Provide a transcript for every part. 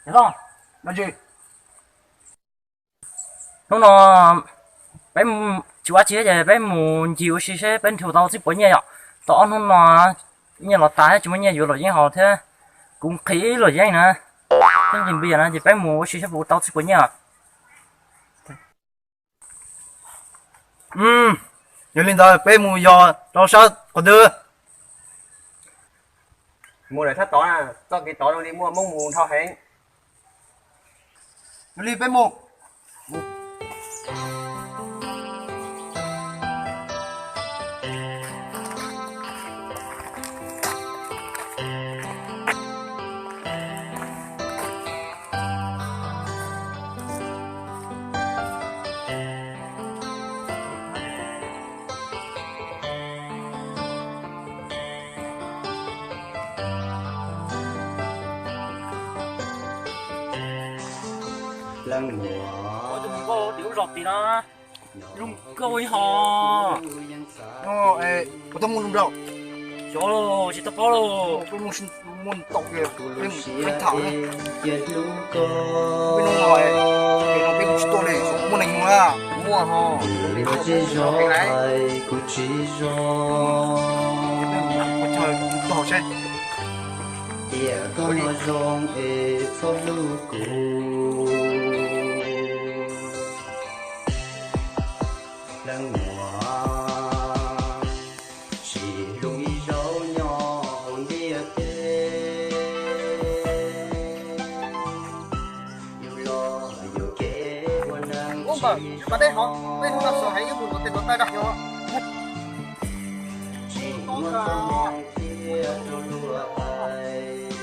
Yog, hnub no peb tsis ua tsi ces peb mus ncig ua si seb peb nrhiav tau txij puas nyiaj yom. Tau ob hnub no nyiaj los tas thiab tsis muaj nyiaj yuav luam yeeb haus thiab. Kuv nqhis ib luam yeeb na, thiab nqhis npias na ces peb mus ua si seb puas tau txij puas nyiaj. Yog li ntawd peb mus yos rau sab qhov twg? Mus lawm sab tod, txoj kev tod zoo li muaj Hmoob mus nrho heev. Yog li peb mus. Leej muam, tus nkauj tim lub zos tid na, zoo nkauj ib ho. Puas tau muaj zoo nraug? Xyov los tsis tau paub los. Peb muaj tau peb tham ne. Peb hnub no, peb mus tsis tuaj li, muaj neeg mus na. Muaj ho. Kuv tsis zoo, kuv tsis zoo. Tiam koj no zoo es txhob hlub kuv. Leej muam, sim hlub ib zaug nyob hauv ntiaj teb. Yus los yuam kev ua neeg tsis tau heev, yuav mus nov tes nov taw rau. Tsis muaj txoj hmoo thiab rau luag hais.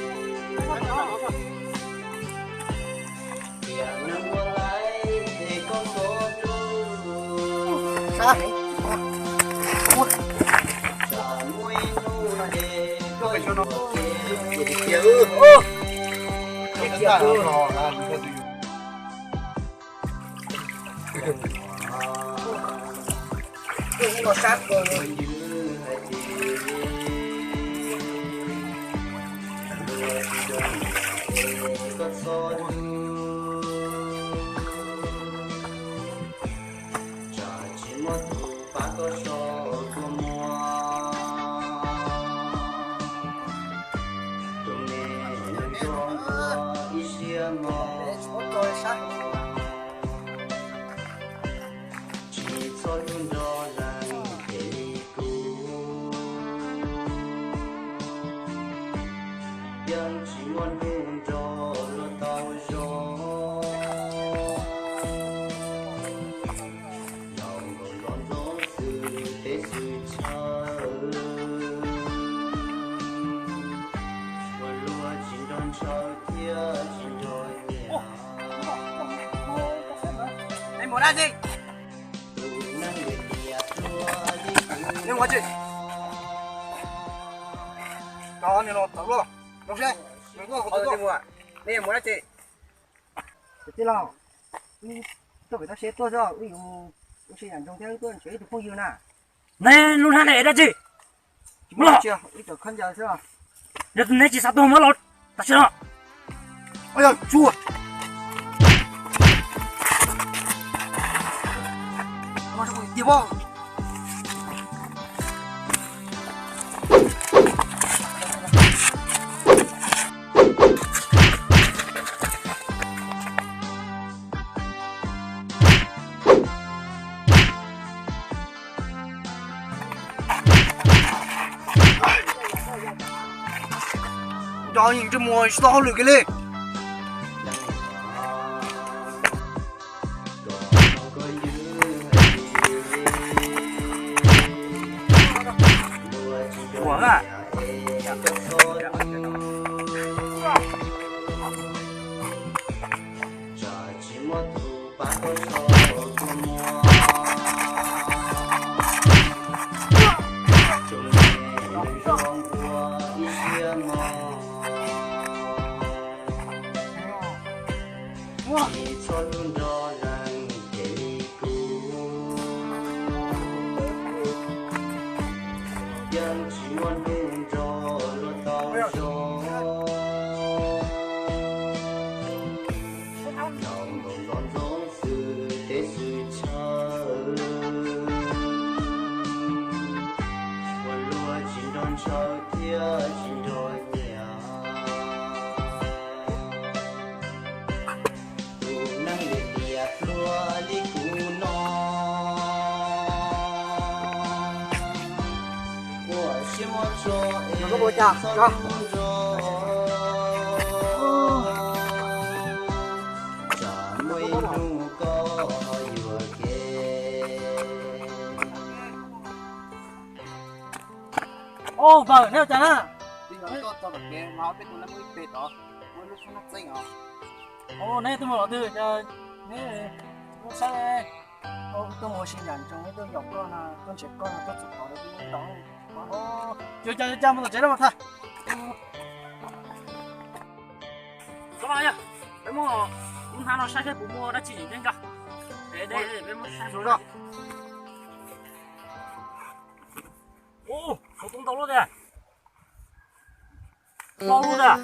Tiam neeg ua laiv es koj txhob hlub. Tsam muaj ib hnub ces koj yuav kev ces tiag. Tsam tsis muaj tus pab koj so kua muag. Tus me nco ua ib siab mog. Tsis txhob hlub nrog leej twg li kuv. Yeej tsis muaj hnub nrog luag tau zoo. Yaum nkaus nto ntxoov xwm teb xwm chaw, ua luag tsis nrog ntshaw thiab tsis nrog nyiam. Tus neeg li tias tuag li kuv. Nws mus dab tsi? Cov nws los tawm luaj, los seb. Nws tuaj, nws tuaj. Nej mus dab tsi? Kwv tij laus, wb tuaj pem toj siab tuaj xwb, wb yuav mus ua si yam ntsoov thiab wb tuaj nrhiav ib tug phooj ywg na. Neb lub hnab ne dab tsi? Los, ib tawm khaub ncaws xwb. Yog neb tsis xav tuag muab los tam sim no. Ua yog tsuag. Tiag pob. Nco ntsia mus tsis tau hauj lwm kiag li. Ua na. Tsis muaj tus pab koj so kua muag. Tus me nco ua ib siab mog. Tsis txhob hlub nrog leej twg li kuv. Yeej tsis muaj hnub nrog luag tau zoo. Ua cas? Ua, npawg, neb ua cas na? Ua, neb tuaj mus los twg? Neb tuaj saib, tuaj mus ua si yam ntsoov, tuaj yaum koj no, tuaj nrhiav koj no, tuaj txog tod lawm, tuaj mus tod. Ua, cas cas mus tom tsev lawm mas tag. Koj los yog peb muab lub hnab no saib saib puas muaj dab tsi tseem ceeb tso. Peb muab saib zoo. Ua, tau ntau lub tiag. Ntau lub tiag.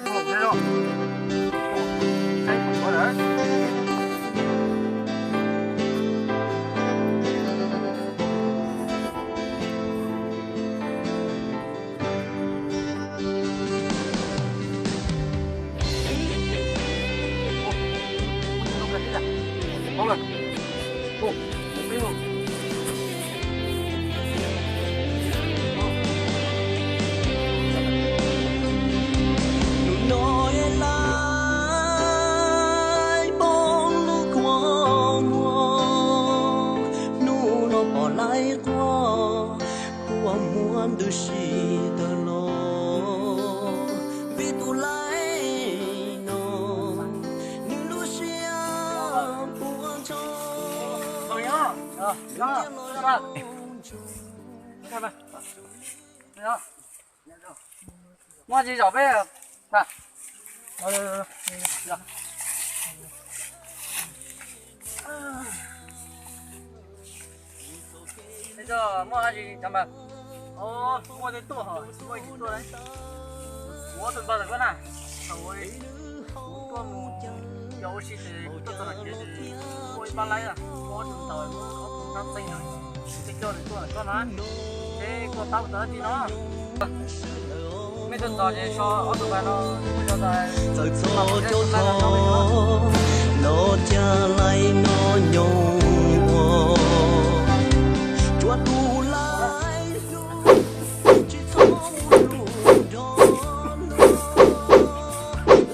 Hnub no laib poob lub kua muag, hnub no pom laib quaj, kua muag ntws si tawm los, vim tus laib no nws lub siab puas ntshaw. Muaj tsis zaum peb. Muaj dab tsi cov npawg? Muaj tej tuaj, muaj ib tug tuaj lawm. Kuv ob tug npawg lawm koj na. Thaum kuv tuaj mus yos ua si ces kuv tuaj txog tom kev ces muaj ib pab laib, muaj ob tug ntawd, ob tug hnab txeeg no, kuv thiaj coj nws tuaj ntawm koj na. Seb koj pab kuv tau dab tsi no. Mej tuaj txog ces so ob tug npawg no, txawm txog cov thov los cas laij no nyob ua, tsuas tus laij hlub tsis txhob mus hlub nrog luag,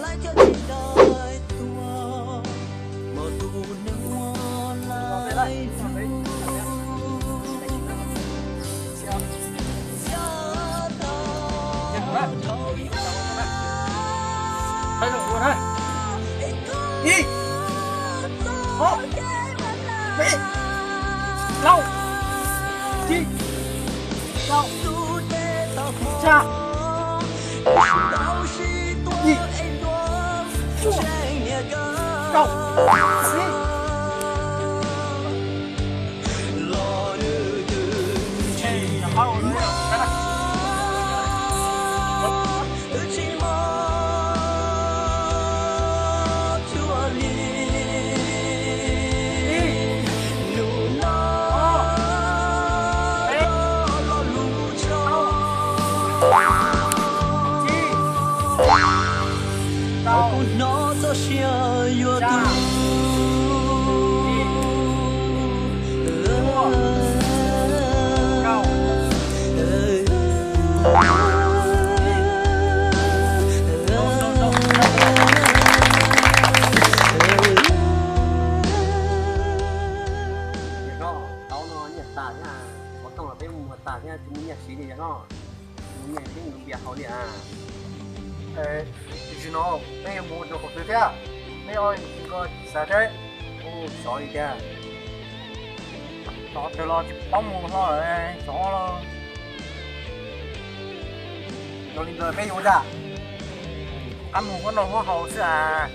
laij cov tsis daim tuag, mas tus neeg ua laij hlub txias tau. Ib, ob, peb, plaub, tsib, rau, xya, yim, cuaj, rau, ib. Tau kuv hnov txoj sia yuav tu. Tau no nyiaj tas thiab, qhov rooj los peb muag tas thiab, tsis muaj nyiaj siv li yog no. Tsis muaj nyiaj peb mus npias haus li a. Tam sim no peb yuav mus rau qhov twg thiab? Peb ua nko xav seb. Ua xov li tiag. Tom twg los tsis paub mus hlo lawm, xov los. Yog li ntawd peb yuav ua cas? Rov qab mus huab noj huab haus xwb as.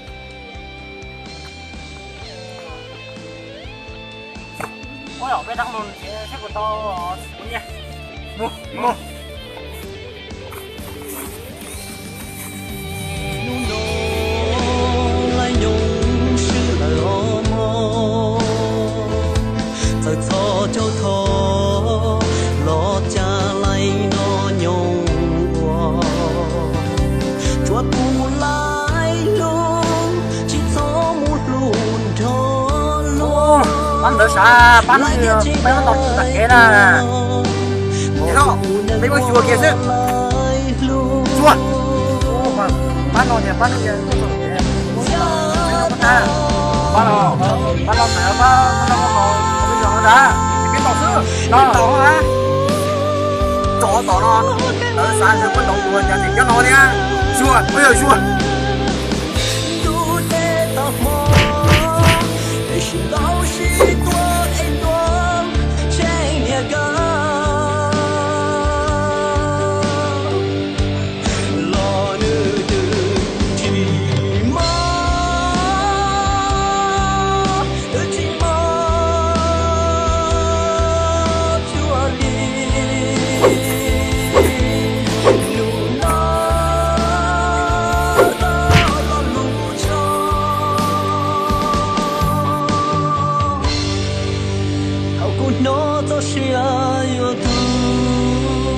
Ua, peb rov mus nrhiav saib puas tau ua nyiaj. Mus, mus. Hnub no laij nyoog swb lawm os mog, txawm txog caum thov los cas laij no nyob ua, tsuas tus laij hlub tsis txhob mus hlub nrog luag. Pab ntawd sav, pab ntawd peb muab tau txog tom kev na. Peb muab xyuas kiag xwb. Laij hlub Pab no niag, pab no niag, pab no, pab no, pab no, peb yog no na, peb tau xwb, peb tau na. Tso tom no, lawv xav ntshe muab tau tua cas tseem nyob no thiab. Xyuas, peb yog xyuas. Thaum kuv hnov txoj sia yuav tuag,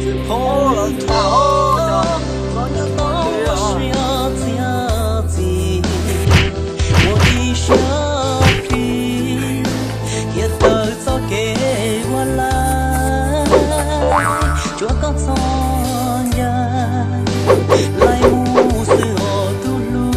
txwm phooj ywg thov los nyob tau ua siab txiav txim, ua ib siab plig thiaj tawm txoj kev ua laj, tsuav koj txoj ncauj laij mus xwb os tus hlub.